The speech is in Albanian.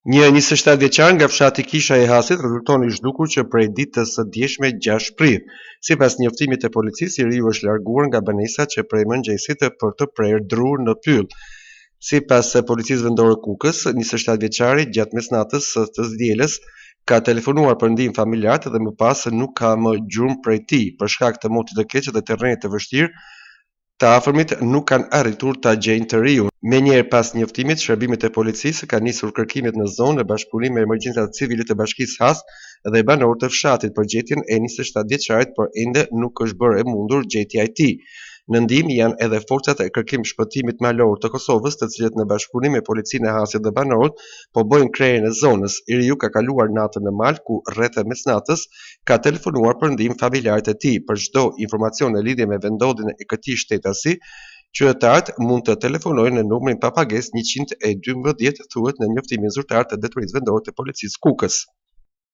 Një 27 vjeçar nga fshati Kisha i Hasit rezulton i zhdukur që prej ditës së djeshme 6 prill. Sipas njoftimit të policisë, i riu është larguar nga banesa që prej mëngjesit për të prerë dru në pyll. Sipas policisë vendore Kukës, 27 vjeçari gjatë mesnatës së të dielës ka telefonuar për ndihmë familjarët dhe më pas nuk ka më gjurmë prej tij. Për shkak të motit të keq dhe terrenit të vështirë, Të afërmit nuk kanë arritur ta gjejnë të riun. Menjëherë pas njoftimit, shërbimet e policisë kanë nisur kërkimet në zonë në bashkëpunim me emergjencat civile të bashkisë Has dhe banorë të fshatit për gjetjen e 27 vjeçarit, por ende nuk është bërë e mundur gjetja e tij. Në ndihmë janë edhe forcat e kërkim shpëtimit malor të Kosovës, të cilët në bashkëpunim me policinë e Hasit dhe banorët po bëjnë krehjen e zonës. I riu ka kaluar natën në mal, ku rreth mesnatës ka telefonuar për ndihmë familjarët e tij. Për çdo informacion në lidhje me vendndodhjen e këtij shtetasi, qytetarët mund të telefonojnë në numrin pa pagesë 112, thuhet në njoftimin zyrtar të Drejtorisë Vendore të Policisë Kukës.